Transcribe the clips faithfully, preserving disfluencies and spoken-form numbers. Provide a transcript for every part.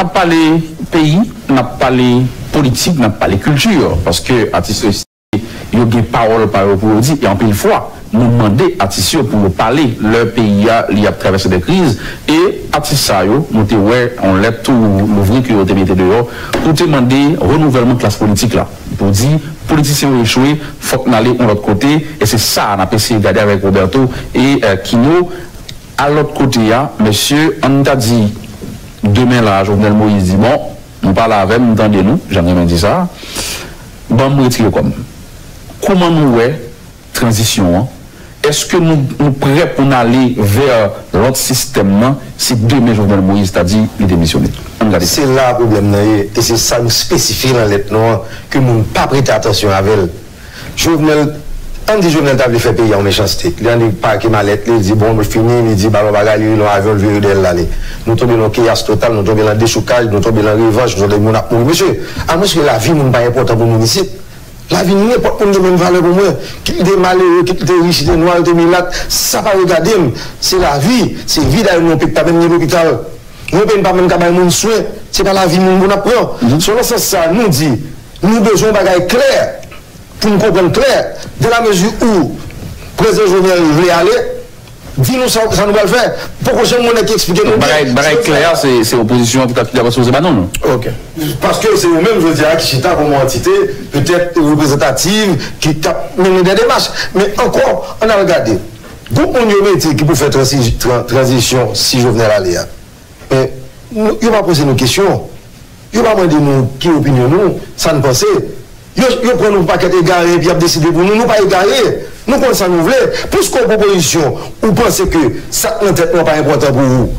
N ap pale peyi, n ap pale politik, n ap pale kilti, paske atis yo isi, yo gen pawòl pa yo pou yo di, e anpil fwa, nou mande atis yo pou yo pale lè peyi a li ap travèse de kriz, e atis sa yo, nou te wè yon lèt tou louvri ke yo te mete deyò, pou te mande renouvèlman klas politik la, pou di politisyen yo echwe, fòk n ale yon lòt kote, e se sa n ap eseye gade avèk Roberto e eh, Kino. A lòt kote a, mesye, ann ta di, demen la, Jovenel Moïse di, bon, nou pale avè m, m tande nou, jan m renmen di sa, ban m retire kò m. Kòman nou wè tranzisyon an? Èske nou, nou prè pou n ale vè lòt sistèm nan si demen Jovenel Moïse ta di li demisyone? Ann gade sa. Se la pwoblèm nan ye, e se sa nou espesifye nan lèt nou an, ke moun pa prete atansyon avè l. Jovenel, ann di Jovenel ta vle fè peyi a yon mechanste. Li annik pake malèt li, li di bon, nou fini, li di balon bagay, li rele yon avyon, li vire dèyè l, l ale. Nou tonbe nan yon keyas total, nou tonbe nan dechoukaj, nou tonbe nan revanch, nou tonbe moun ap mouri. Mesye, amwenske lavi moun pa enpòtan pou moun isit, lavi nenpòt moun gen menm valè pou mwen. Kit li te malere, kit li te rich, li te nwa, li te milat, sa pa regade m. Se lavi, se vi dayè nou yon peyi ki pa menm gen lopital. Nou yon peyi n pa menm ka bay moun swen, se pa lavi moun pou n ap pran. Se nan sans sa, nou di, nou bezwen yon bagay klè pou n konprann klè, dans la mesure où prezidan Jovenel vle ale, di nou sa, sa nou pral fè. Poko janm gen nèg ki eksplike nou byen. Bagay, bagay klè a, se, se opozisyon an ki ta, ki ta sipoze ba nou, non? Ok. Paske se yo menm, jodi a, ki chita kòm yon antite, petèt reprezantativ, ki t ap mennen de demach. Men ankò, ann al gade. Gwoup moun yo mete ki pou fè transi-, tran-, tranzisyon si Jovenel ale a. Men, nou, yo pa poze nou kesyon. Yo pa mande nou ki opinyon nou, sa n panse. Yo, yo pran nou pou pakèt egare epi y ap deside pou nou. Nou pa egare. Nou konn sa nou vle. Piske w pran pozisyon, ou panse ke sa k nan tèt nou an pa enpòtan pou ou.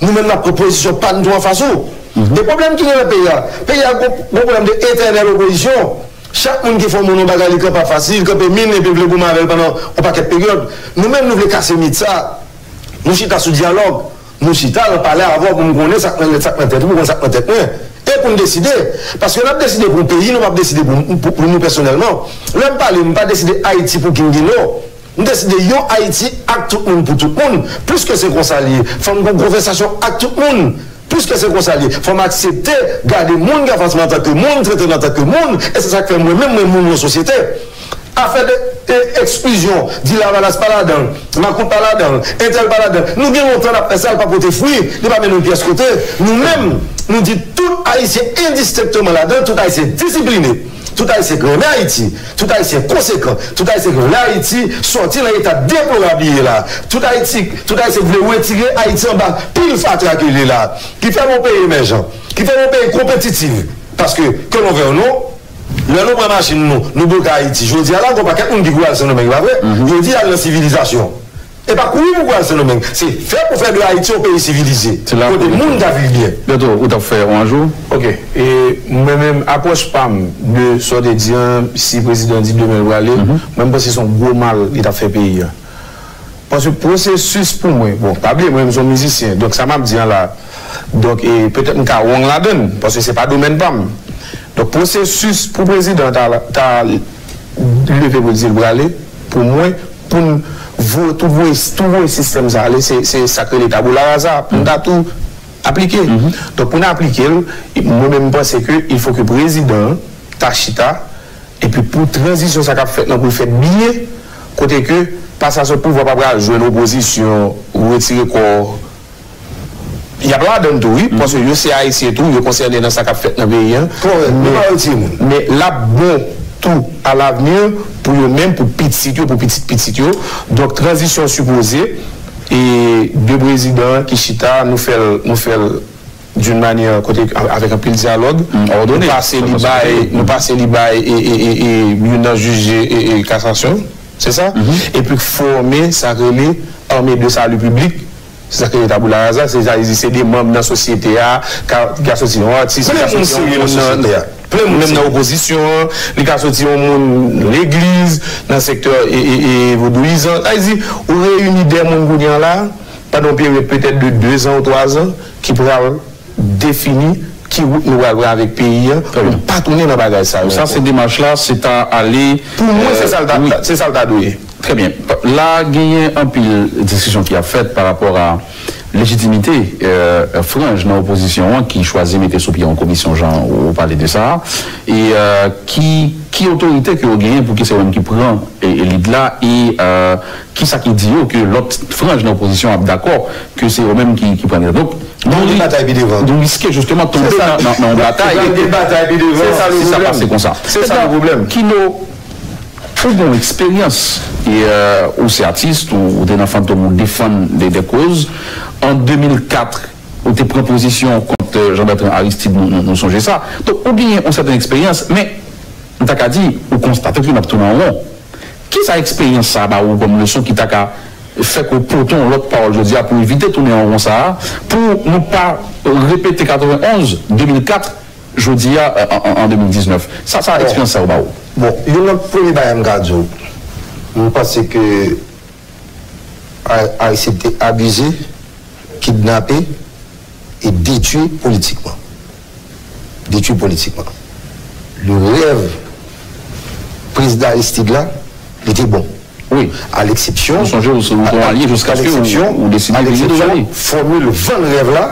Nou menm n ap pran pozisyon pa n tou anfas ou. E pwoblèm ki gen nan peyi a, peyi a gon, gon pwoblèm de etènèl opozisyon. Chak moun ki fè yon moun yon bagay, li kanpe ap fasil, li kanpe min, epi l vle goumen avè l pandan yon pakèt peryòd. Nou menm, nou vle kase mit sa. Nou chita sou dyalòg. Nou chita nan palè avè w pou m konnen sa k nan, sa k nan tèt ou, pou w konn sa k nan tèt mwen. E pou n deside. Paske n ap deside pou yon peyi, nou p ap deside pou, pou, pou nou pèsonèlman. Lè m pale, m pa deside Ayiti pou King Dino. M deside yon Ayiti ak tout moun pou tout moun. Piske se konsa l ye, fò m gon konvèsasyon ak tout moun. Piske se konsa l ye, fò m aksepte gade moun ki anfas mwen antanke moun, trete l antanke moun, e se sa k fè mwen menm, mwen moun yon sosyete. Afè de, e, eksklizyon, di Lavalas pa ladan l, Makout pa ladan l, entèl pa ladan l. Nou gen lontan n ap fè sa, l pa pote fwi, li pa mennen n pyès kote. Nou menm, nou di tout Ayisyen endistenkteman ladan l, tout Ayisyen disipline, tout Ayisyen k renmen Ayiti, tout Ayisyen konsekan, tout Ayisyen k vle Ayiti sòti nan eta deplorab li ye la. Tout Ayiti, tout Ayisyen k vle retire Ayiti anba pil fatra ke li ye la. Ki fè l yon peyi emèjan, ki fè l yon peyi konpetitif. Paske, ke nou vle ou non, lè nou pran machin nou, nou bloke Ayiti. Jodi a la, gon pakèt moun ki kouri al Sendomeng, pa vre? Yo di y al nan sivilizasyon. E pa kouri pou kouri al Sendomeng. Se fè pou fè de Ayiti yon peyi sivilize. Kote moun ka viv byen. Bento, ou t ap fè yon ajou? Ok. E mwen menm, apwòch pa m de sa w te di an, si prezidan di demen l prale, mwen m panse se yon gwo mal li t ap fè peyi a. Paske pwosesis pou mwen, bon, pa bliye mwen menm se yon mizisyen, donk sa m ap di an la, donk, e, petèt m ka wrong ladan l, paske se pa domèn pa m. Donk, pwosesis pou prezidan ta, ta leve pou l di l prale, pou mwen, pou n vo-, tou voye, tou voye sistèm sa ale, se, se sa k rele tabula rasa, pou n ta tou aplike. Donk, pou n aplike l, mwen menm, m panse ke il faut que prezidan an ta chita, epi pou tranzisyon sa k ap fèt lan, pou l fèt byen, kote ke pasasyon pouvwa pa pral jwenn opozisyon, retire kò. Y ap ladan l tou, wi, paske yo se Ayisyen tou, yo konsène nan sa k ap fèt nan peyi a. Kòrèk, nou pa retire moun. Men l ap bon tou alavni pou yo menm, pou pitit yo, pou pitit pitit yo. Donk, tranzisyon sipoze, e de prezidan ki chita, nou fè l, nou fè l d'une manière kote, avèk anpil dyalòg, nou pase li bay, nou pase li bay e, e, e, e youn nan jij e, e kasasyon, se sa? Epi fòme sa k rele Armée de Salut Public, se sa k rele tabula rasa, sètadi se de manm nan sosyete a, ka, ka soti yon atis, li ka soti yon moun nan, menm nan opozisyon an, li ka soti yon moun legliz, nan sektè e, e, e vodouyizan. Sa vle di, ou reyini de moun kounye a la, pandan yon peryòd petèt de de zan ou twa zan, ki pral defini ki wout nou pral pran avèk peyi a, pou n pa tounen nan bagay sa yo ankò. Sa se demach la, se ta ale. Pou mwen, se sa l ta, se sa l ta dwe ye. Trè byen. La, genyen anpil diskisyon ki ap fèt pa rapò a, lejitimite franj nan opozisyon an ki chwazi mete sou pye yon komisyon, jan ou pale de sa a, e ki, ki otorite ke yo genyen pou ki se yo menm ki pran e, e lid la, e ki sa ki di yo ke lòt franj nan opozisyon ap dakò ke se yo menm ki, ki pran lid la? Donk, nou riske jisteman tonbe nan, nan, nan yon batay, si sa pase konsa. Kino, ou gen yon eksperyans, e ou se atis, ou, ou te nan Fantom, ou defann de, de koz. An de mil kat, ou te pran pozisyon kont Jean Bertrand Aristide, nou, nou, nou sonje sa. Donk, ou genyen yon sèten eksperyans, men, m ta ka di, ou konstate ke n ap tounen an won. Kisa eksperyans sa a ba ou kòm leson ki ta ka fè ke w pote yon lòt pawòl jodi a pou evite tounen an won sa a, pou nou pa repete katrevenn onz, de mil kat, jodi a, an, an, an de mil diznèf? Sa, sa eksperyans sa yo ba ou? Bon, youn nan premye bagay m ka di w, m panse ke Aristide te abize, kidnape e detwi politikman. Detwi politikman. Le rèv prezidan Aristide la, li te bon. Wi. A leksepsyon, nou sonje ou, ou te yon alye jiskaske ou, ou deside vini toujou alye. Fòmil vann rèv la,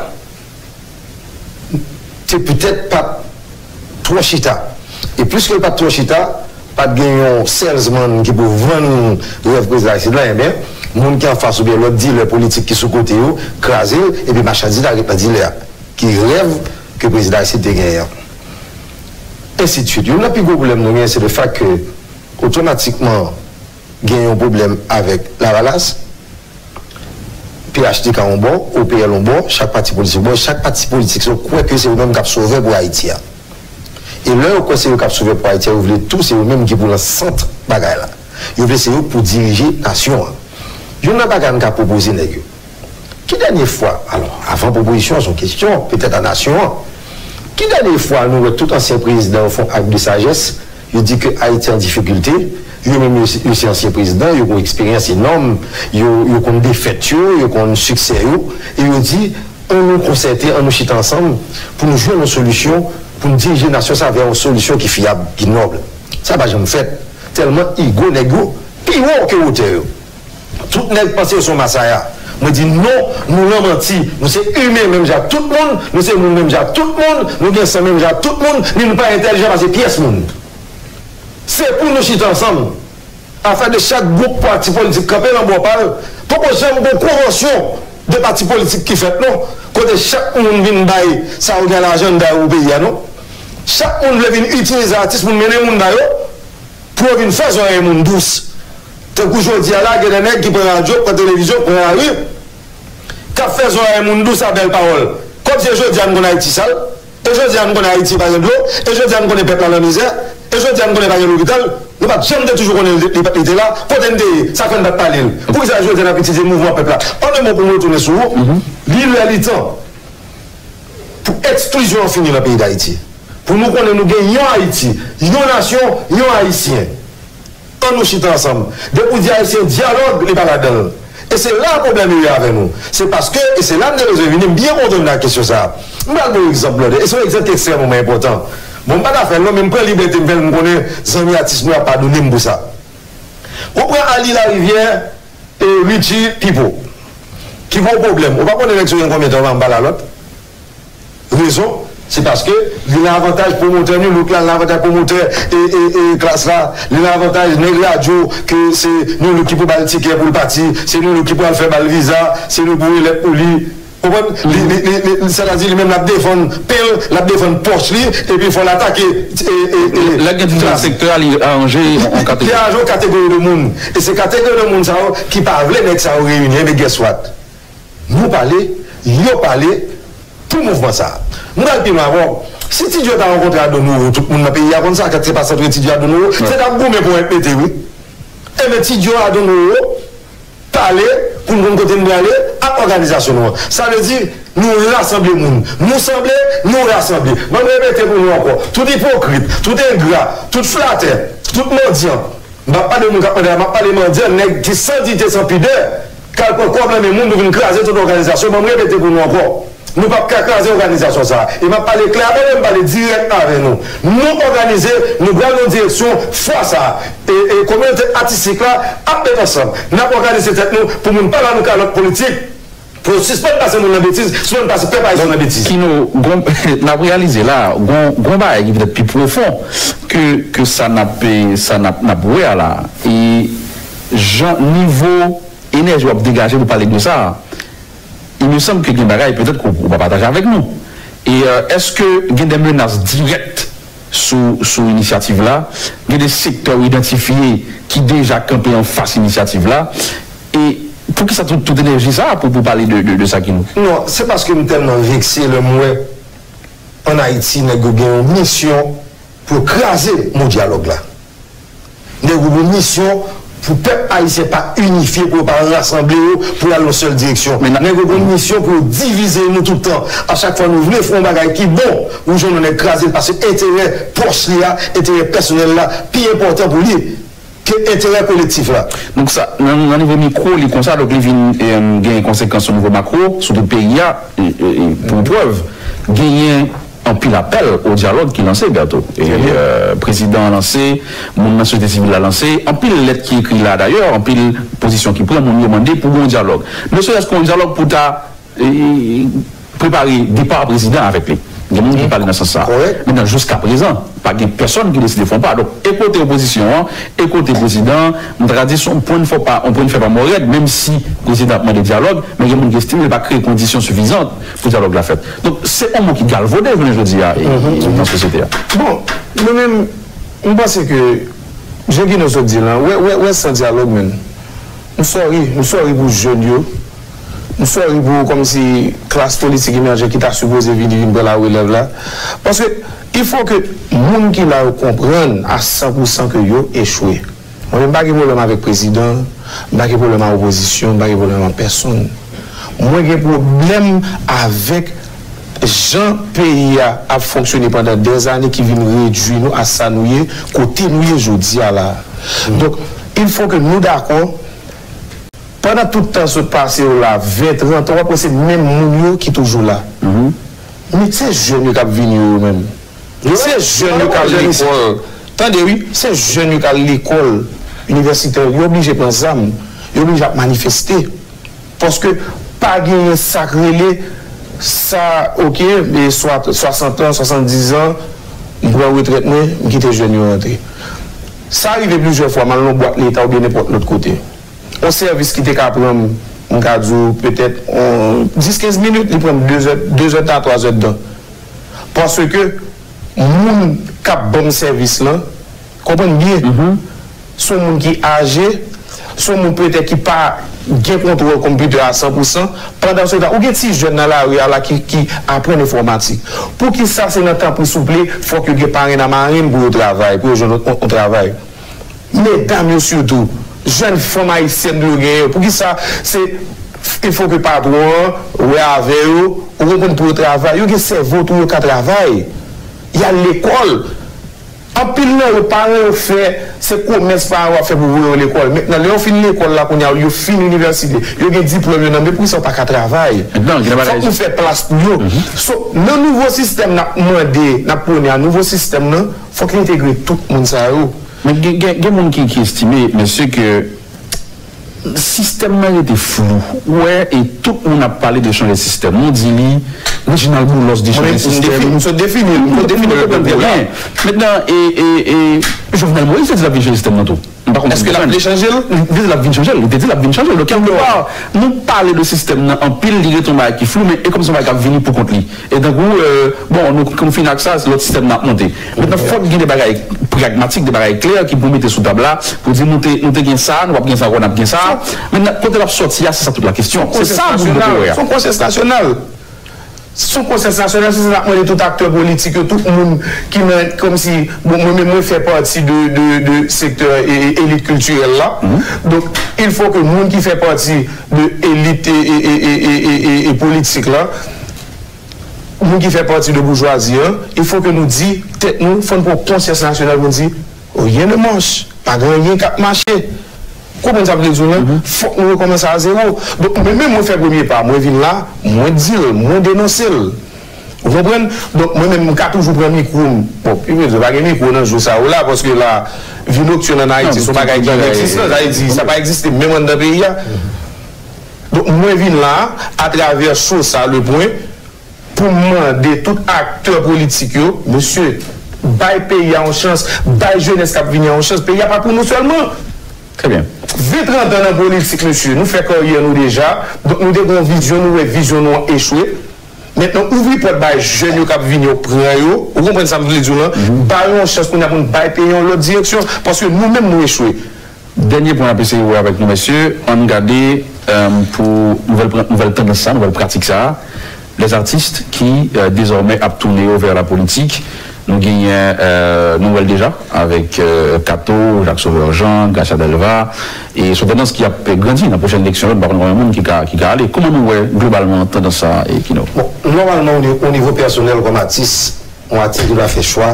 te petèt pa t twò chita. E piske l pa t twò chita, pa t gen yon salesman ki pou vann rèv prezidan Aristide la, ebyen, moun ki anfas oubyen lòt dilè politik ki sou kote yo, kraze l, epi machandiz la ret nan dilè a, ki rèv ke prezidan Aristide te genyen an. Ensidswit. Youn nan pi gwo pwoblèm nou genyen, se le fèt ke otomatikman gen yon pwoblèm avèk Lavalas, P H T K yon bò, O P L yon bò, chak pati politik yon bò, chak pati politik yo kwè ke se yo menm k ap sovè pou Ayiti a. E lè yo kwè se yo k ap sovè pou Ayiti a, yo vle tou se yo menm ki pou nan sant bagay la. Yo vle se yo k pou dirije nasyon an. Youn nan bagay m ka pwopoze nèg yo, ki dènye fwa, alò, avan pwopozisyon an, se yon kesyon, petèt a nasyon an, ki dènye fwa nou wè tout ansyen prezidan yo fè yon ak de sajès, yo di ke Ayiti an difikilte, yo menm yo, yo se ansyen prezidan, yo gen eksperyans enòm, yo, yo konn defèt yo, yo konn siksè yo, e yo di, ann nou konsète, ann nou chita ansanm pou nou jwenn yon solisyon, pou nou dirije nasyon sa a vè yon solisyon ki fyab, ki nòb. Sa pa janm fèt, tèlman ego nèg yo pi wo ke wotè yo. Tout nèg panse yo se yon masaya. Mwen di non, nou nan manti. Nou se imen menm jan ak tout moun, nou se moun menm jan ak tout moun, nou gen san menm jan ak tout moun, men nou pa entèlijan pase pyès moun. Se pou nou chita ansanm. Afè de chak gwoup pati politik kanpe nan bò pa l, poko janm gen konvansyon de pati politik ki fèt non, kote chak moun vin bay sa yo gen lajan l bay pou peyi a non. Chak moun vle vin itilize atis moun mennen moun ba yo, pou yo vin fè zòrèy moun dous. Tankou jodi a la, gen de nèg ki pran radyo, pran televizyon, pran lari, k ap fè zòrèy moun dous a bèl pawòl. Kòmsi e jodi a n konn Ayiti sal, e jodi a n konnen Ayiti pa gen dlo, e jodi a n konnen pèp la nan mizè, e jodi a n konnen pa gen lopital, nou pa t janm te toujou konnen li, li, li te la, kote n te ye, sa k fè n pa t pale l. Poukisa jodi a n ap itilize mouvman pèp la? An de mo pou m retounen sou ou, li lè li tan pou eksklizyon an fini nan peyi Dayiti. Pou nou konnen nou gen yon Ayiti, yon nasyon, yon Ayisyen. Ann nou chita ansanm. Depi w di Ayisyen dyalòg, li pa ladan l. E se la pwoblèm yo ye avè nou. Se paske, e se la m te bezwen vini, m byen kontan vin ak kesyon sa a. M pral ba w egzanp, Blòdè, e se yon egzanp ki ekstrèmeman enpòtan. Bon, m pa ta fè l non, men m pran libète m fè l, m konnen zanmi atis nou ap padone m pou sa. Ou pran Ali Larivière, e Richie Pipo, ki gon pwoblèm. Ou pa konnen nèg sa yo gen konbyen tan yo pa janm pale a lòt? Rezon, se paske li nan avantaj pwomotè Nu Look la, li nan avantaj pwomotè e, e, e klas la, li nan avantaj nèg radyo ke se Nu Look ki pou ba l tikè pou l pati, se Nu Look ki pou al fè ba l viza, se Nou pou voye lèt pou li. Konprann? Li, li, li, li, sètadi li menm l ap defann pen l, l ap defann pòch li, epi fò l atake e, e, e, lè gen diferan sektè a, li aranje yon, yon kategori. Li aranje yon kategori de moun. E se kategori de moun sa yo ki pa vle nèg sa yo reyini. Ebyen, guess what? Nou pale, yo pale pou mouvman sa a. M pral pi lwen avè w. Si Ti Djo ta rankontre Adonoro, tout moun nan peyi a konn sa, sa k ap pase antre Ti Djo e Adonoro, se t ap goumen pou M P T, wi. Ebyen, Ti Djo e Adonoro pale pou n konn kote n prale ak òganizasyon nou an. Sa vle di, nou rasanble moun. Nou sanble, nou rasanble. Ban m repete pou nou ankò. Tout ipokrit, tout engra, tout flatè, tout mandyan, m p ap pale moun k ap mande la, m ap pale mandyan, nèg ki san diyite, san pidè, k al pran kòb nan men moun pou vin kraze tout òganizasyon. Ban m repete pou nou ankò. Nou p ap ka kraze òganizasyon sa a. E m ap pale klè avè nou, m pale dirèk avè nou. Nou òganize, nou pral nan direksyon fwa sa a. E, e kominote atistik la ap met ansanm. N ap òganize tèt nou pou moun pa ba nou kalòt politik. Pou yo sispann pase moun nan betiz, sispann pase pèp ayisyen nan betiz. Kino, gon, n ap reyalize la, gon, gon bagay ki petèt pi pwofon ke, ke sa n ap, sa n ap, n ap wè a la. E jan nivo enèji w ap degaje pou pale de sa, il me semble ke gen bagay petèt ke w, w pa pataje avèk nou. E, euh, èske gen de menas dirèk sou, sou inisyativ la? Gen de sektè w idantifye ki deja kanpe anfas inisyativ la? E poukisa tout, tout enèji sa a pou, pou pale de, de, de sa ki nou? Non, se paske m tèlman vekse lè m wè ann Ayiti, nèg yo gen yon misyon pou yo kraze mo dyalòg la. Nèg yo gen misyon pou pèp ayisyen pa inifye, pou yo pa rasanble yo, pou y al yon sèl direksyon. Nèg yo gen misyon pou yo divize nou tout tan. A chak fwa nou vle fè yon bagay ki bon, ou jwenn yon nèg kraze l paske enterè pwòch li a, enterè pèsonèl la pi enpòtan pou li ke enterè kolektif la. Donk sa, nan, nan nivo mikwo, li konsa, donk li vin, em, gen konsekans sou nivo makwo, sou tout peyi a, e, e, e, pou prèv, genyen anpil apèl o dyalòg ki lanse, Bertho. E, euh, prezidan an lanse, moun nan sosyete sivil la lanse, anpil lèt ki ekri la dayè, anpil pozisyon ki pran, moun yo mande pou gon dyalòg. Ne serait-ce que yon dyalòg pou ta, e, prepare depa prezidan avèk li. Gen moun ki pale nan sans sa. Mentnan, jiskaprezan, pa gen pèsòn ki deside fè yon pa. Donk, e kote opozisyon an, e kote prezidan an, m ta ka di se yon pwen n fò pa, yon pwen n fè pa mò rèd, menm si prezidan ap mande dyalòg, men gen moun ki estime li pa kreye kondisyon sifizan pou dyalòg la fèt. Donk, se yon mo ki galvode jounen jodi a, e, e, nan sosyete a. Bon, mwen menm, m panse ke, jan Kino sot di l lan, wè, wè, wè san dyalòg, menm. M sorry, m sorry pou jèn yo. M sorry pou kòmsi klas politik emèjan ki ta sipoze vini vin pran larelèv la. Paske il faut que moun ki la yo konprann a san pou san ke yo echwe. Mwen menm m pa gen pwoblèm avèk prezidan, m pa gen pwoblèm ak opozisyon, m pa gen pwoblèm ak pèsonn. Mwen gen pwoblèm avèk jan peyi a ap fonksyone pandan dèzane ki vin redui nou a sa nou ye, kote nou ye jodi a la a. Donk, il faut que nou dakò, pandan tout tan sot pase yo la, ven, trant an, w ap wè se menm moun yo ki toujou la. Men se jèn yo k ap vini yo, yo menm. Se jèn yo k al lekòl. Tande wi, se jèn yo k al lekòl inivèsitè, yo oblije pran zam, yo oblije ap manifeste. Paske pa genyen sa k rele sa, oke, e swa, swasant an, swasanndiz an, m pran retrèt mwen, m kite jèn yo rantre. Sa rive plizyè fwa, m al nan bwat leta oubyen nenpòt lòt kote. Yon sèvis ki te ka pran m, m ka di w, petèt, on, dis kenz minit, li pran m de zè, de zè tan a twa zè tan. Paske moun k ap ban m sèvis lan, konprann byen, se yon moun ki aje, se yon moun petèt ki pa gen kontwòl konpitè a san pou san, pandan se tan, ou gen ti jèn nan lari a la ki, ki aprann enfòmatik. Poukisa se nan tanpri souple, fòk yo gen parenn a marenn pou yo travay, pou yo jwenn yon, yon travay? Medam yo sitou, jèn fanm ayisyèn tou yo genyen yo. Poukisa se, il faut que patwon an wè avè yo, ou konprann, pou yo travay? Yo gen sèvo tou, yo ka travay. Y al lekòl. Anpil nan yo, paran yo fè, se komès paran yo ap fè pou voye yo lekòl. Mentnan, lè yo fin lekòl la, kounye a, yo fin inivèsite, yo gen diplòm yo nan men, poukisa yo pa ka travay? Fòk nou fè plas pou yo. So, nan nouvo sistèm n ap mande, n ap pwone a, nouvo sistèm nan, fòk yo entegre tout moun sa yo. Men gen, gen, gen moun ki, ki estime, mesye, ke sistèm nan rete flou. Ou wè, e tout moun ap pale de chanje sistèm. Nou di li, Reginald Boulos di chanje sistèm. M sot defini l, m sot defini l. Mentnan, e, e, e, Jovenel Moïse te di l ap vin chanje sistèm nan tou. M pa konprann. Èske l ap vle chanje l? Li te di l ap vin chanje l. Li te di l ap vin chanje l. Donk, kèlkepa, nou pale de sistèm nan anpil, li rete yon bagay ki flou, men e kòm se yon bagay k ap vini pou kont li. E tankou, euh, bon, nou, nou fin ak sa, se lòt sistèm n ap monte. Mentnan, fòk gen de bagay pragmatik, de bagay klè ki pou mete sou tab la, pou di nou te, nou te gen sa, nou p ap gen sa ankò, n ap gen sa. Mentnan, kote l ap sòti a, se sa tout la kesyon. Se sa moun yo dwe wè a. Se yon konsyans nasyonal. Se yon konsyans nasyonal, se sa n ap mande tout aktè politik yo, tout moun ki nan, kòmsi, bon, mwen menm, mwen fè pati de, de, de sektè e, e, elit kiltirèl la. Donk, il faut que moun ki fè pati de elit e, e, e, e, e, e, e politik la, moun ki fè pati de boujwazi an, il faut que nou di tèt nou, fò n pran konsyans nasyonal pou n di, rien ne marche, pa gen anyen k ap mache. Konprann sa m vle di w lan? Fòk nou rekòmanse a zewo. Donk, mwen menm, mwen fè premye pa, mwen vin la, mwen di l, mwen denonse l. Ou konprann? Donk, mwen menm, m ka toujou pran mikwo m. Bon, pi vre di, pa gen mikwo nan jou sa yo la, paske la, vi noktin ann Ayiti, se yon bagay ki inegzistan, sa vle di, sa pa egziste menm anndan peyi a. Donk, mwen vin la a, atravè show sa, Le Point, pou m mande tout aktè politik yo, mesye, bay peyi a yon chans, bay jenès k ap vini a yon chans. Peyi a pa pou nou sèlman. Trè byen. Ven, trant an nan politik, mesye, nou fè karyè nou deja. Donk, nou te gen yon vizyon, nou wè vizyon nou an echwe. Mentnan, ouvri pòt bay jèn yo k ap vini, yo pran yo. Ou konprann sa m vle di w lan? Ba yo yon chans kounye a pou n bay peyi a yon lòt direksyon. Paske nou menm, nou echwe. Dènye pwen n ap eseye wè avèk nou, mesye, ann gade, euh, pou nouvèl pran-, nouvèl tandans sa, nouvèl pratik sa, les artistes ki, euh, désormais ap tounen yo vers la politique. Nou genyen, euh, nou wè l deja avèk, euh, Kato, Jacques Sauveur Jean, Gracia Delva, e se yon tandans ki ap grandi nan pwochèn eleksyon yo, nou pa konn konbyen moun ki ka, ki ka ale. Kòman nou wè globalman tandans sa, e Kino? Bon, nòmalman, o ni-, o nivo pèsonèl, kòm atis, yon atis dwe fè chwa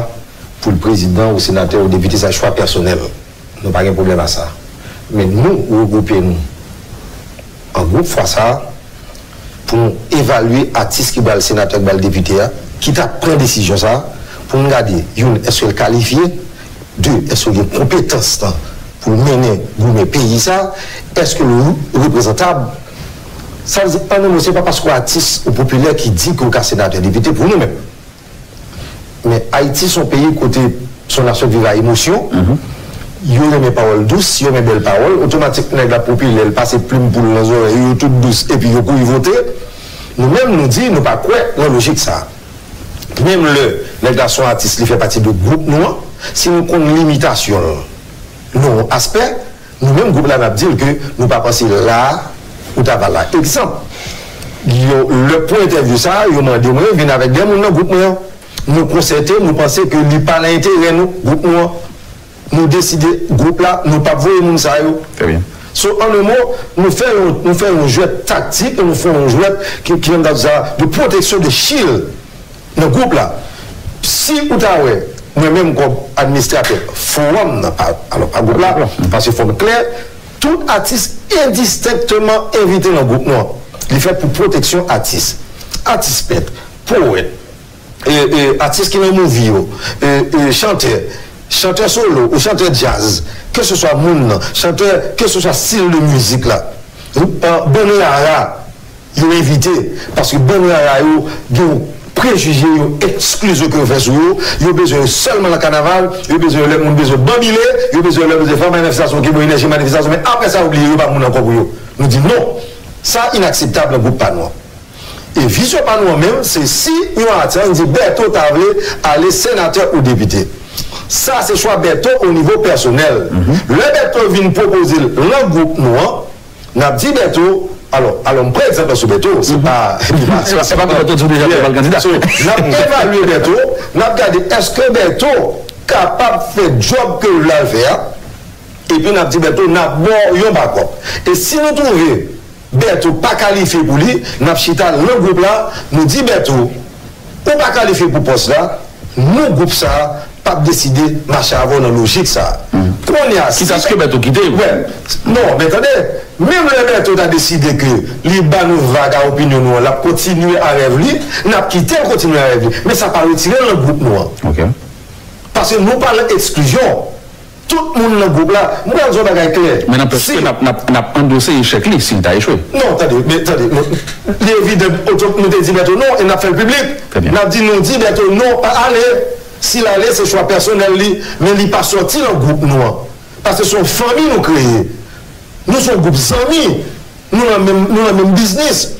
pou l prezidan ou senatè ou depite, sa chwa pèsonèl. Nou pa gen pwoblèm a sa. Men nou regwoupe nou an gwoup fwa sa a pou nou evalye atis ki pral senatè, ki pral depite a, ki t ap pran desizyon sa a, pou n gade, youn, èske l kalifye, de, èske l gen konpetans lan pou l mennen goumen peyi sa a, èske l reprezantab. Sa vle di, an yon mo, se pa paske w atis ou popilè ki di ke w ka senatè, depite pou nou menm. Men Ayiti se yon peyi kote se yon nasyon ki viv a emosyon. Yo renmen pawòl dous, yo renmen bèl pawòl. Otomatik, nèg la popilè, l pase plim poul nan zòrèy yo, yo tout dous, epi yo kouri vote. Nou menm, nou di, nou pa kwè nan lojik sa a. Menm lè nèg la se yon atis, li fè pati de gwoup nou an, si nou konn limitasyon l nan yon aspè, nou menm gwoup la, n ap di l ke nou pa panse la a ou ta va la. Egzanp, yo, lè pou entèvyou sa a, yo mande mwen vin avèk de moun nan gwoup mwen an. Nou konsète, nou panse ke li pa nan enterè nou, gwoup nou an. Nou deside, gwoup la, nou p ap voye moun sa yo. Trè byen. So, an yon mo, nou fè yon, nou fè yon jwèt taktik, nou fè yon jwèt ki, ki, ann di sa, de pwoteksyon de shield nan gwoup la. Si ou ta wè, mwen menm kòm administratè fowòm nan, pa, alò, pa gwoup la, paske fò n klè, tout atis endistenkteman envite nan gwoup nou an. Li fèt pou pwoteksyon atis. Atis pent, powèt, e, e, atis ki nan movie yo, e, e, chantè, chantè solo ou chantè djaz, keseswa moun nan, chantè, keseswa stil de mizik la, e, bann rara, yo envite, paske bann rara yo gen yon prejije, yon eksklizyon ke yo fè sou yo, yo bezwen yo sèlman nan kanaval, yo bezwen yo lè moun bezwen banbile, yo bezwen yo lè bezwen fè manifestasyon, ki bon enèji manifestasyon, men apre sa yo bliye yo pa moun ankò pou yo. Nou di non, sa inakseptab nan gwoup pa nou an. E vizyon pa nou an menm, se si yon atis, ann di Bèto ta vle ale senatè ou depite. Sa se chwa Bèto o nivo pèsonèl. Lè Bèto vin pwopoze l nan gwoup nou an, n ap di Bèto, alò, alò, m pran egzanp sou Bèto, se pa, se pa, se pa Bèto di w deja pral kandida. So, n ap evalye Bèto, n ap gade èske Bèto kapab fè djòb ke l vle al fè a, epi n ap di Bèto, n ap ba w yon bakòp. E si nou twouve Bèto pa kalifye pou li, n ap chita nan gwoup la, nou di Bèto, ou pa kalifye pou pòs la, nou gwoup sa a p ap deside mache avè w nan lojik sa a. Kounye a, si... Kisa, èske Bèto kite w? Wè, non, men tande, menm lè Bèto ta deside ke li ba nou vag a opinyon nou an, l ap kontinye a rèv li, n ap kite l kontinye a rèv li. Men sa pa retire l nan gwoup nou an. Ok. Paske nou pa nan eksklizyon. Tout moun nan gwoup la, m pral di yon bagay klè. Men nanpèch ke n ap, n ap, n ap andose echèk li si l ta echwe. Non, tande, men tande, non. Li evidan, oto-, nou te di Bèto non, e n ap fè l piblik. Trè byen. N ap di nou di Bèto non, pa ale. Si l ale, se chwa pèsonèl li, men li pa sòti nan gwoup nou an. Paske se yon fanmi nou kreye. Nou se yon gwoup zanmi. Nou nan menm, nou nan menm biznis.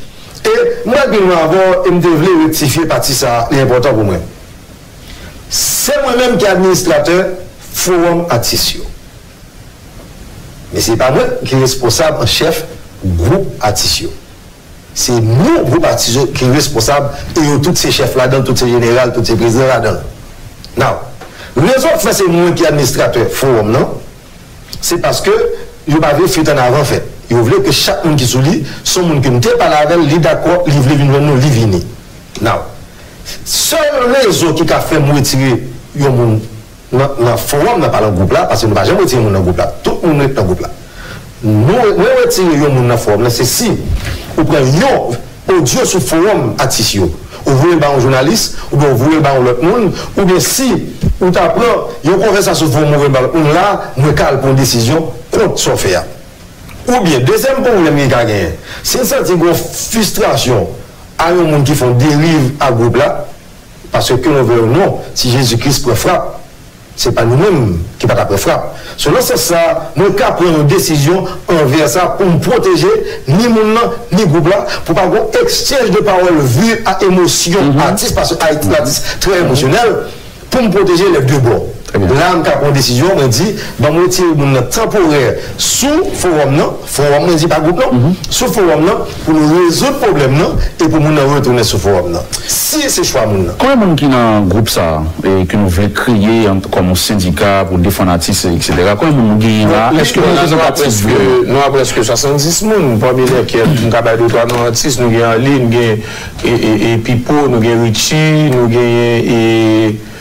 E m pral pi lwen avè w, e m te vle rektifye pati sa a, li enpòtan pou mwen. Se mwen menm ki administratè fowòm atis yo. Men se pa mwen ki responsab an chèf gwoup atis yo. Se nou, gwoup atis yo, ki responsab, e yo tout se chèf ladan l, tout se jeneral, tout se prezidan ladan l. Now, rezon k fè se mwen ki administratè fowòm nan, se paske yo pa vle fwit an avan fèt. Yo vle ke chak moun ki sou li, se yon moun ke m te pale avè l, li dakò, li vle vin jwenn nou, li vini. Now, sèl rezon ki ka fè m retire yon moun nan, nan fowòm nan, pa nan gwoup la, paske nou pa janm retire moun nan gwoup la. Tout moun ret nan gwoup la. Nou, mwen retire yon moun nan fowòm nan, se si ou pran yon odyo sou fowòm atis yo, ou voye l ba yon jounalis, oubyen ou voye l ba yon lòt moun, oubyen si ou ta pran yon konvèsasyon sou fowòm, ou voye l ba lòt moun, la, mwen ka al pran yon desizyon kont sa w fè a. Oubyen, dezyèm pwoblèm ki ka genyen, si n santi gen yon fristrasyon a yon moun ki fè yon deriv a gwoup la, paske ke nou vle ou non, si Jezi Kris pran frap, se pa nou menm ki pa ta pran frap. So, nan sans sa, mwen ka pran yon desizyon anvè sa pou m pwoteje ni moun nan, ni gwoup la, pou pa gen yon ekschanj de pawòl vi a emosyon atis, paske Ayiti, latis trè emosyonèl, pou m pwoteje lè de bò. La, m ka pran desizyon, mwen di, ban m retire moun nan tanporè sou fowòm nan, fowòm, mwen di pa gwoup non, sou fowòm nan, pou nou rezoud pwoblèm nan, e pou moun nan retounen sou fowòm nan. Si se chwa moun nan. Konbyen moun ki nan gwoup sa a, e ke nou vle kreye an, kòm yon sendika pou defann atis, etsetera? Konbyen moun nou genyen la? Èske nou reprezantatif vre? Nou a prèske swasanndis moun, pami lèkèl, m ka bay de twa non atis, nou gen Arline, gen e, e, e Pipo, nou gen Richie, nou genyen e,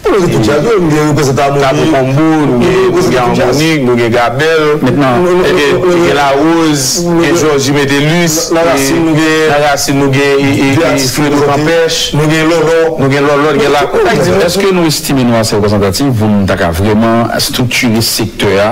nou gen tout jazz, nou gen reprezantan Tapo Combo, nou gen, nou gen Harmonik, nou gen Gabel, nou gen, nou gen Larose, nou gen Georgie Metellus, nan Rasin nou gen, nan Rasin nou gen e, e, e Fredo Kanpèch, nou gen Lòlò, nou gen Lòlò, nou gen Lakou. Èske nou estime nou ase reprezantatif pou nou ta ka vrèman estriktire sektè a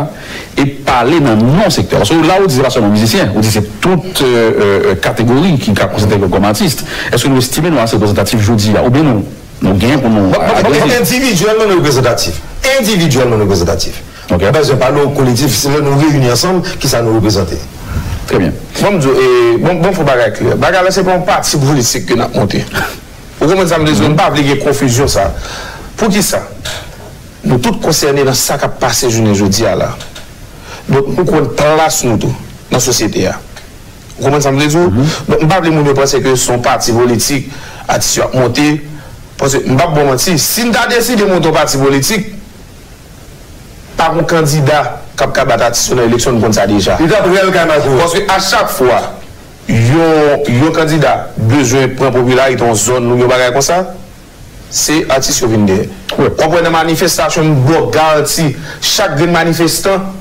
e pale nan non sektè a? Paske la ou di se pa sèlman mizisyen, ou di se tout, euh, euh, kategori ki ka konsidere yo kòm atis. Èske nou estime nou ase reprezantatif jodi a? Oubyen nou, nou genyen pou nou agrese? Endividyèlman nou reprezantatif. Endividyèlman nou reprezantatif. Ok. Bezwen pale w kolektif, se lè nou reyini ansanm, kisa nou reprezante. Trè byen. Bon, m di w, e, bon, bon, fò bagay klè. Bagay la, se pa yon pati politik ke n ap monte. Ou konprann sa m vle di w? M pa vle gen konfizyon sa. Poukisa? Nou tout konsène nan sa k ap pase jounen jodi a la. Donk, nou konn plas nou tou nan sosyete a. Ou konprann sa m vle di w? Donk, m pa vle moun yo panse ke se yon pati politik, atis yo ap monte. Paske, m p ap ba w manti, si n ta deside monte yon pati politik, pa gen kandida k ap ka bat atis yo nan eleksyon, nou konn sa deja. Li t ap rèl kay Marco. Paske a chak fwa yon, yon kandida bezwen pran popilarite yon zòn ou yon bagay konsa, se atis yo vin dèyè. W ap wè nan manifestasyon, m ba w garanti, chak grenn manifestan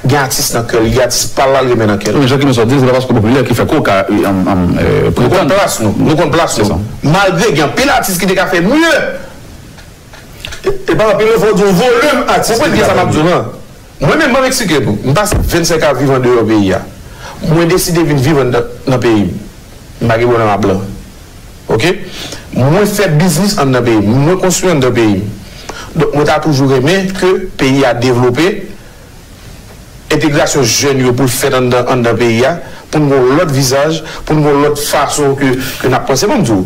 gen atis nan kè l, gen atis pa l la l renmen nan kè l. Wi, men jan ki nou sot di, se pa paske w popilè ki fè ke w ka, e, an, an, e, pretann. Nou konn plas nou, nou konn plas nou. Malgre gen anpil atis ki te ka fè mye, e pa anpil, men fò w di yon volim atis. Ou konprann kisa m ap di w lan? Mwen menm, ban m eksplike nou. M pase vennsenk an ap viv andeyò peyi a. Mwen deside vin viv anndan, nan peyi m. M pa gen pwoblèm ak blan. Oke? Mwen fè biznis anndan peyi m. Mwen konstwi anndan peyi m. Donk, mwen ta toujou renmen ke peyi a devlope, entegrasyon jèn yo pou l fèt anndan, anndan peyi a, pou n gen yon lòt vizaj, pou n gen yon lòt fason ke, ke n ap panse. Ban m di w,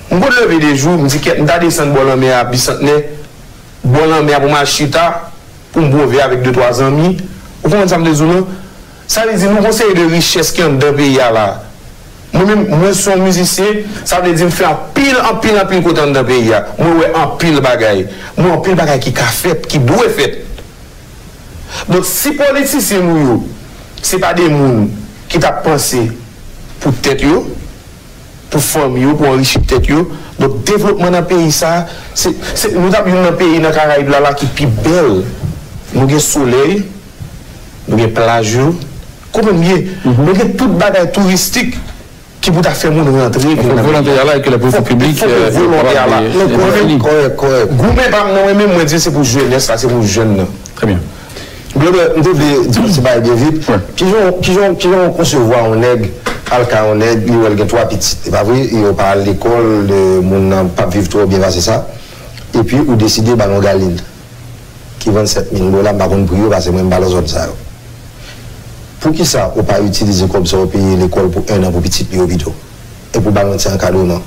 m konn leve de jou, m di, "Kèt, m ta desann bò lanmè a, Bisantnè, bò lanmè a pou m al chita, pou m bwove avèk de twa zanmi." Ou konprann sa m vle di w lan? Sa vle di, nou gen yon seri de richès ki anndan peyi a la. Mwen menm, mwen se yon mizisyen, sa vle di m fè anpil, anpil, anpil kote anndan peyi a. Mwen wè anpil bagay. Mwen wè anpil bagay ki ka fèt, ki dwe fèt. Donk, si politisyen nou yo, se pa de moun ki t ap panse pou tèt yo, pou fanmi yo, pou anrichi tèt yo, donk, devlopman nan peyi sa, se, se, nou t ap youn nan peyi nan Karayib la, la ki pi bèl. Nou gen solèy, nou gen plaj yo, konprann byen? Nou gen tout bagay touristik ki pou ta fè moun rantre vin nan peyi a. Fòk volonte a la e ke lè politik piblik, fòk, fòk, euh, volonte a la. Mwen menm, kòrèk, kòrèk. Goumen pa m nan, mwen menm, mwen di se pou jenès la, se pou jèn nan. Trè byen. Blòdè, m te vle di yon ti bagay byen vit. Wi. Kijan, kijan, kijan w konsevwa yon nèg al kay yon nèg, li wè l gen twa pitit, e pa vre? E yo pa al lekòl, e moun nan p ap viv twò byen pase sa. Epi ou deside ba l yon galil ki vann sèt mil dola, m pa konn pri yo, paske mwen m pa nan zòn sa yo. Poukisa ou pa itilize kòb sa w peye lekòl pou enn an pou pitit li yo pito? Epi w ba l yon ti ankadreman.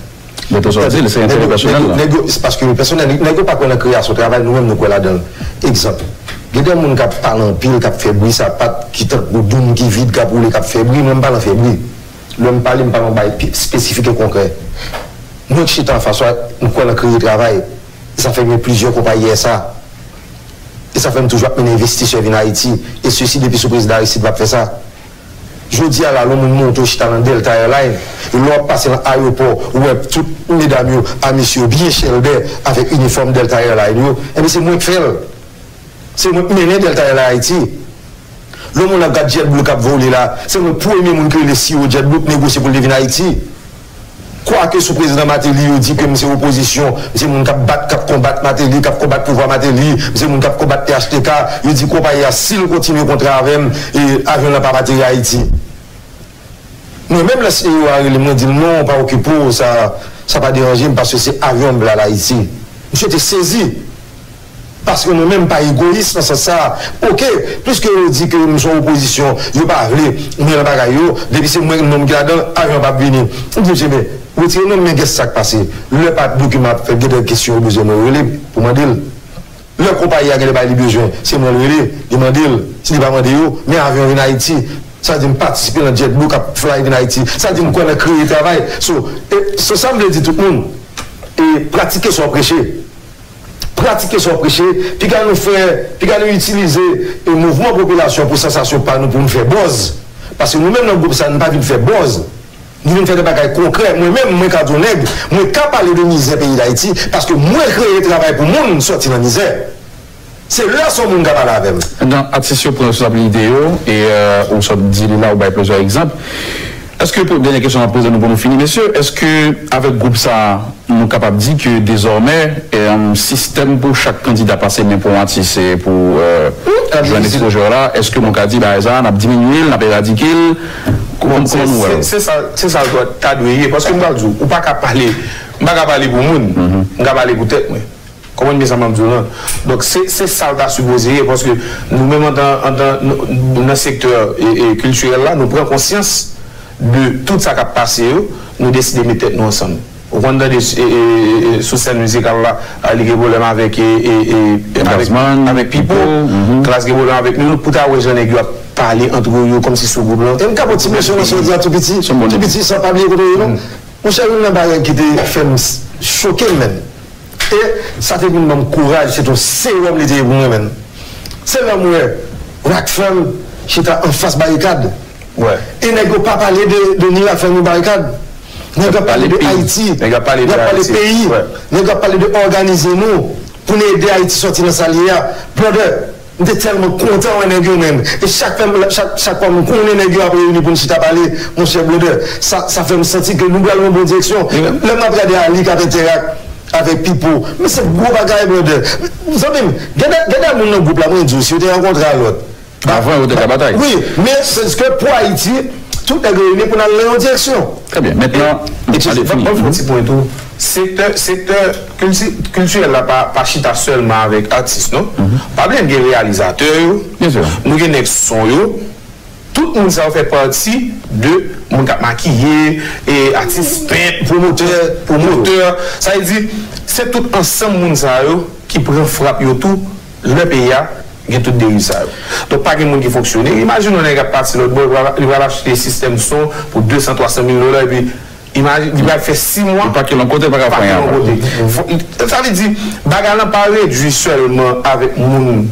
Men tou sa w di, se enterè pèsonèl la. Nèg yo, se paske yo pèsonèl, nèg yo pa kwè nan kreyasyon travay, nou menm nou kwè ladan l. Egzanp, gen de moun k ap pale anpil, k ap fè bri sapat, ki tankou doum ki vid, k ap woule, k ap fè bri, mwen m pa nan fè bri. Lè m pale, m pale yon bagay pi espesifik e konkrè. Mwen k chita anfas ou a, m kwè nan kreye travay. E sa fè m gen plizyè konpayi S A. E sa fè m toujou ap mennen envestisè vin Ayiti. E sesi depi sou prezidan Aristide m ap fè sa. Jodi a la, lè yon moun monte ou chita nan Delta Airline, e lè w ap pase nan ayewopò, ou wè tout medam yo, a mesye yo byen chèlbè avèk inifòm Delta Airline yo, enben se mwen k fè l. Se mwen k mennen Delta Airline Ayiti. Lè yon moun ap gad JetBlue k ap vole la, se mwen premye moun ki rele C E O JetBlue k negosye pou l te vin Ayiti. Kwake sou prezidan Martelly, yo di ke m se opozisyon, m se moun k ap bat, k ap konbat Martelly, k ap konbat pouvwa Martelly, m se moun k ap konbat P H T K, yo di konpayi a, si l kontinye kontra avè m, e avyon nan p ap ateri Ayiti. Mwen menm, lè C E O a rele m, mwen di l, "Non, pa okipe w, sa, sa pa deranje m, paske se avyon m vle al Ayiti." Misye te sezi. Paske mwen menm, m pa egoyis nan sans sa a. Oke, piske yo di ke m se yon opozisyon, yo pa vle mwen nan bagay yo, depi se mwen nonm ki ladan, avyon p ap vini. M di, "Mesye, men, retire non m, men guess sa k pase?" Lè pa dokiman ap fèt, gen de kesyon yo bezwen mwen rele pou mande l. Lè konpayi a gen de bagay li bezwen, se mwen l rele, li mande l. Si li pa mande yo, men avyon vin Ayiti. Sa di m patisipe nan JetBlue k ap fly vin Ayiti. Sa di m kwè nan kreye travay. So, e, so sa m vle di tout moun, e, pratike sa w preche. Pratike sa w preche. Piga nou fè, piga nou itilize, e, mouvman popilasyon pou sansasyon pa nou, pou nou fè buzz. Paske nou menm nan gwoup sa, nou pa vin fè buzz. Nou vin fè de bagay konkrè. Mwen menm, mwen ka di w nèg, mwen ka pale de mizè peyi Dayiti, paske mwen kreye travay pou moun sòti nan mizè. Se lè sa moun ka pale avè m. Donk, atis yo pran responsabilite yo, e, euh, ou sot di li la, ou bay plizyè egzanp. Èske, pou, dènyè kesyon m ap poze nou pou nou fini, mesye, èske avèk gwoup sa a, nou kapab di ke dezòmè, em, sistèm pou chak kandida pase men pou yon atis, e pou, euh, jwenn ekspoze la, èske nou ka di bagay sa a, n ap diminye l, n ap eradike l? Kòman, kòman nou wè l? Se, se sa, se sa l ta dwe ye, paske m pral di w, ou pa ka pale, m pa ka pale pou moun, m ka pale pou tèt mwen. Konprann byen sa m ap di w lan? Donk, se, se sa l ta sipoze ye, paske nou menm antan, antan, nou, nan sektè, e, e, kiltirèl la, nou pran konsyans de tout sa k ap pase yo, nou deside met tèt nou ansanm. Ou konn tande, e, e, e, e, sou sèn mizikal la, a, li gen pwoblèm avèk, e, e, e, avèk, avèk Pipo, Klass gen pwoblèm avèk nou, pou ta wè jan nèg yo ap pale antre yo, kòmsi sou gwoup lan. E m ka pran ti mèsyon nan sa w di a tou piti, tou piti, san pa bliye kote w ye non. Monchè, youn nan bagay ki te fè m s-, choke m menm. E sa te vin ban m kouraj, se t on sewòm li te ye pou mwen menm. Se lè m wè Rockfam chita anfas barikad. E nèg yo pa pale de, de ni Rockfam ni barikad. Nèg yo ap pale de Ayiti. Nèg yo ap pale peyi. Nèg yo ap pale de òganize nou pou n ede Ayiti sòti nan sa l ye a. Brother, m te tèlman kontan wè nèg yo menm. E chak fè m, chak, chak fwa m konnen nèg yo ap reyini pou n chita pale, monchè brother, sa, sa fè m santi ke nou pral nan bon direksyon. Lè m ap gade Ali k ap entèrak avèk Pipo, men se gwo bagay, brother. Zanmi m, gen de, gen de moun nan gwoup la, mwen di w, si yo te rankontre a lòt. Avan, yo te ka batay. Wi, men se ke pou Ayiti, tout nèg reyini pou n al nan yon direksyon. Trè byen. Mentnan, ale fini. Ban m fè yon ti pwen tou. Sektè, sektè kilti-, kiltirèl la pa, pa chita sèlman avèk atis, non. Pa bliye n gen reyalizatè yo, nou gen nèg son yo. Tout moun sa yo fè pati de moun k ap makiye, e atis pent, pwomotè, pwomotè. Sa vle di, se tout ansanm moun sa yo ki pran frap yo tou, lè peyi a gen tout deriv sa yo. Donk, pa gen moun ki fonksyone. Imajine yon nèg ap pati lòt bò, li pral, li pral achte sistèm son pou de san, twa san mil dola, epi imajine, li pral fè sis mwa, li pa kel yon kote, li pa ka fè anyen ankò. Sa vle di, bagay lan pa redui sèlman avèk moun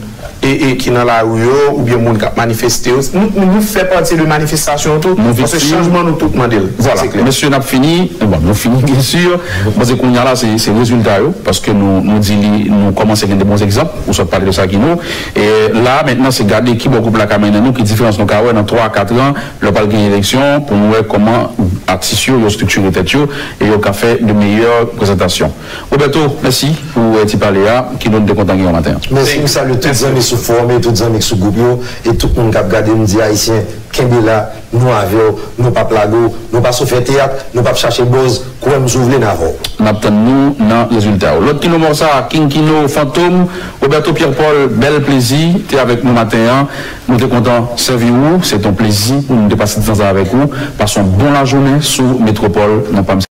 e, e ki nan lari yo, oubyen moun k ap manifeste yo. Nou, nou, nou fè pati de manifestasyon an tou, paske chanjman nou tout mande l. Vwala. Mesye, n ap fini. Bon, nou fini, byen si. M panse kounye a la, se, se rezilta yo, paske nou, nou di li, nou kòmanse gen de bon egzanp, ou sot pale de sa, Kino. E la, mentnan, se gade ki bò gwoup la ka mennen nou, ki diferans nou ka wè nan twa a kat an, lè pral gen eleksyon, pou nou wè kòman atis yo, yo estriktire tèt yo, e yo ka fè de meyè prezantasyon. Roberto, mèsi pou, eh, ti pale a, Kino, n te kontan gen w maten an. Mèsi, m salye tout zanmi sou fowòm yo, tout zanmi k sou gwoup yo, e tout moun k ap gade, m di Ayisyen, kenbe la, nou avè w, nou p ap lage w, nou pa sou fè teyat, nou p ap chache buzz, kwè m si w vle n avè w. N ap tann nou nan rezilta yo. Lòt Kino Mòsa, King Kino, Fantom, Roberto Pierre Paul, bèl plezi, te avèk nou maten an. Nou te kontan sèvi ou, se t on plezi pou nou te pase ti tan sa avèk ou. Pase yon bon lajounen sou Metwopòl nan Palm